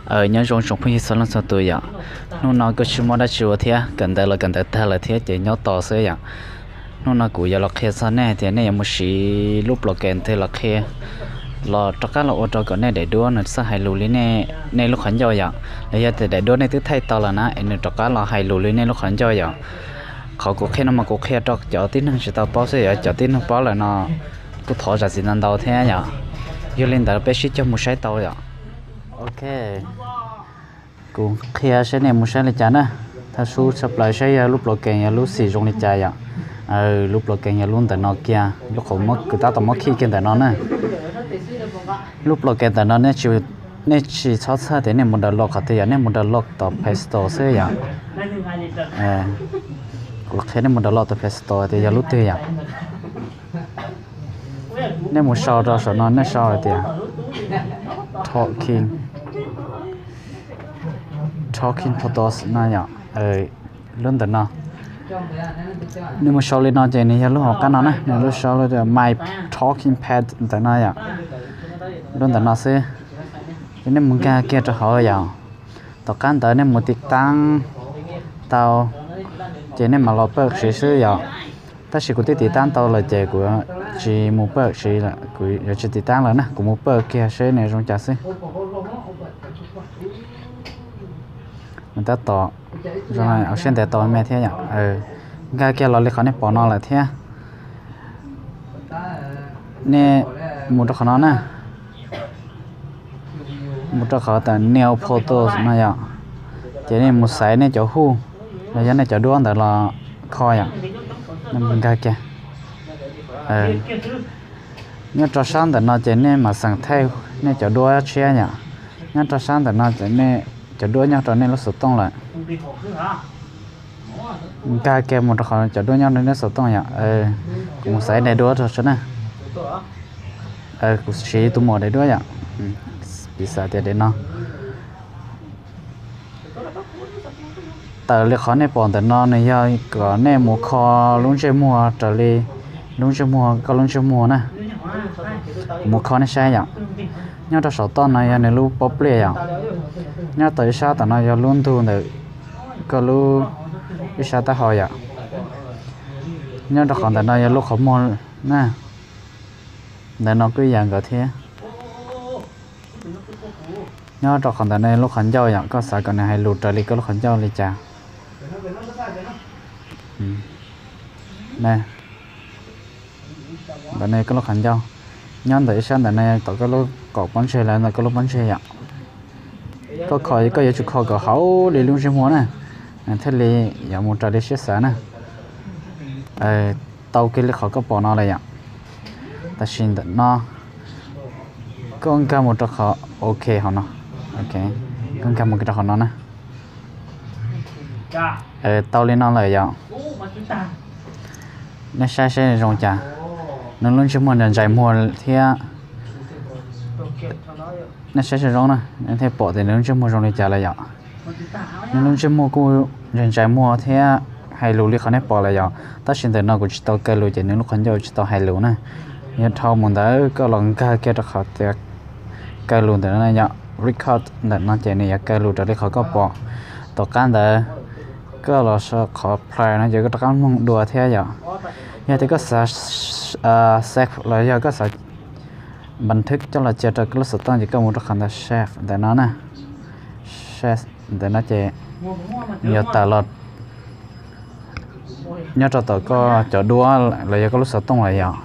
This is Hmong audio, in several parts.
Nyob zoo tsoom phooj ywg txhua leej txhua tus yom. Hnub no kuj tsis muaj dab tsi ua thiab, kawm ntawv los kawm ntawv tag lawm thiab ces nyob tos xwb yom. Hnub no kuv yuav los qhia txog nej tias nej yuav mus siv lub program twg los qhia, los rov qab los ua rau kom nej daim duab nws txawj hais lus li nej lub qhov ncauj yom. Los yog tias daim duab nej twb thaij tau lawm na es nws rov qab los hais lus li nej lub qhov ncauj yom. Qhov kuv qhia no mas kuv qhia rau cov tib neeg tsis tau paub xwb yom, cov tib neeg paub lawm no kuj thov zam txim ntau ntau thiab yom. Yog li ntawd peb sib cog mus saib tau yom. Ok, kuv qhia seb nej mus saib li cas na. Thov sub tshaj plaws saib yog lub program yog lub xim zoo li cas yom. Lub program yog lub ntawm no kiag, lub qhov kuv tab tom muab khij kiag ntawm no na. Lub program ntawm no nej tsis txhob txhawj tias nej mus download qhov twg yom, nej mus download tom Play Store xwb yom. Kuv qhia nej mus download tom Play Store tias yog lub twg yom. Nej mus sau rau saum no nej sau hais tias Talking, Talking Pods no yom. Lub ntawm no, nej mus sau li no ces nws yog lub hauv qab no na, nws lub sau lub tias My Talking Pad ntawm no yom. Lub ntawm no xwb, ces nej mus nkag kiag rau hauv yom. Tom qab ntawd nej mus tiv taab tau, ces nej mam los pawj siv xwb yom. Tab sis kuv twb tiv taab tau lawm ces kuv tsis mus pawj siv lawm, kuv yuav tsis tiv taab lawm na, kuv mus pawj kiag seb nws zoo cas xwb. Tab tom zoo, siab ntev tau me thiab yom. Nkag kiag los li qhov nej pom no lawm thiab. Nej mus rau qhov no na, mus rau qhov tias New Photos no yom. Ces nej mus xaiv nej cov hu los yog nej cov duab ntawd los kho yom. Nej mus nkag kiag. Nyob rau sab ntawm no ces nej mam xeem thaij nej cov duab tshiab yom. Nyob rau sab ntawm no ces nej cov duab nyob rau nej lub xov tooj lawm. Nkag kiag mus rau qhov cov duab nyob rau nej lub xov tooj yom. Kuv mus xaiv daim duab rau seb na. Kuv siv tus muam daim duab yom. Piv xam tias daim no. Raws li qhov nej pom ntawm no nws yog kom nej mus kho lub ntsej muag raws li lub ntsej muag, koj lub ntsej muag na. Kuv mus kho nej saib yom. Nyob rau saum toj no yog nws lub pob pliaj yom. Nyob tau ib sab tom no yog lub ntug ntawm koj lub, ib sab taub hau yom. Nyob rau qhov ntawm no yog lub qhov muag na. Ntawm no kuj ib yam nkaus thiab. Nyob rau qhov ntawm no lub qhov ncauj yom, koj xav kom nws hais lus raws li koj lub qhov ncauj li cas. Ntawm no koj lub qhov ncauj. Nyob ntawm ib sab ntawm no tom koj lub qaum pob ntseg los ntawm koj lub pob ntseg yom. Koj kho, koj yuav tsum kho kom hauv li lub ntsej muag na, thiaj li yuav mus raws li siab xav na. Tau kiag li qhov koj pom no lawm yom. Tam sim ntawm no koj nkag mus rau qhov ok hauv no. Koj nkag mus rau qhov no na. Tau li no lawm yom. Nej saib saib zoo cas. Nws lub ntsej muag ntsais ntsais muag thiab. Nej saib saib zoo na, nej thiaj pom tias nws lub ntsej muag zoo li cas lawm yom. Nws lub ntsej muag kuj ntsais ntsais muag thiab hais lus li qhov nej pom lawm yom. Tab sis ntawm no kuv tsis tau kaw lus ces nws lub qhov ncauj tsis tau hais lus na. Yog dhau mus ntawd koj los nkag kiag rau qhov tias kaw lus ntawm no yom, record ntawm no ces nws yuav kaw lus raws li qhov koj pom. Tom qab ntawd koj los qhov play no ces koj rov qab mloog dua thiab yom. Yog tias koj xav save los yog koj xav npas thwb coj los cia rau koj lub xov tooj ces koj mus rau qhov ntawm save ntawm no na. Save ntawm no ces nws yuav tawm los nyob rau tom koj cov duab los yog koj lub xov tooj lawm yom.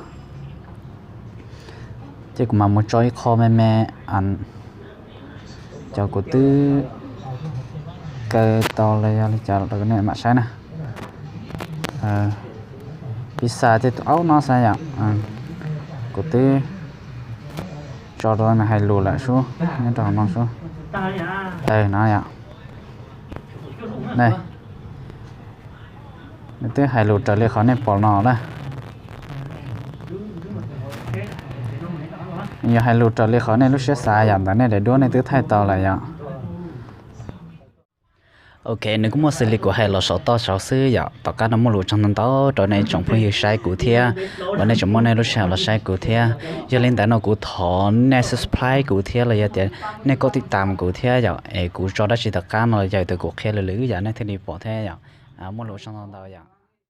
Ces kuv mam mus tso ib qho me me, cov kuv twb kaw tau los yog li cas rau nej mam saib na. Piv xam tias tus aub no xav yom, kuv twb tso rau nws hais lus lawm sub, nyob rau hauv no sub. No yom. Nws twb hais lus raws li qhov nej pom no na. Nws yuav hais lus raws li qhov nej lub siab xav yom, ntawm nej daim duab nej twb thaij tau lawm yom. Ok, nws kuj muaj xws li kuv hais los saum toj saud xwb yom. Tom qab no muaj lus ua tsaug ntau ntau rau nej tsoom phooj ywg saib kuv thiab, uas nej tseem muab nej lub sij hawm los saib kuv thiab. Yog li ntawd no kuv thov nej subscribe kuv thiab los yog tias nej kov tij tam kuv thiab yom, es kuv tso dab tsi tom qab no yog tias kuv qhia lwm lwm yam nej thiaj li pom thiab yom. Muaj lus ua tsaug ntau ntau yom.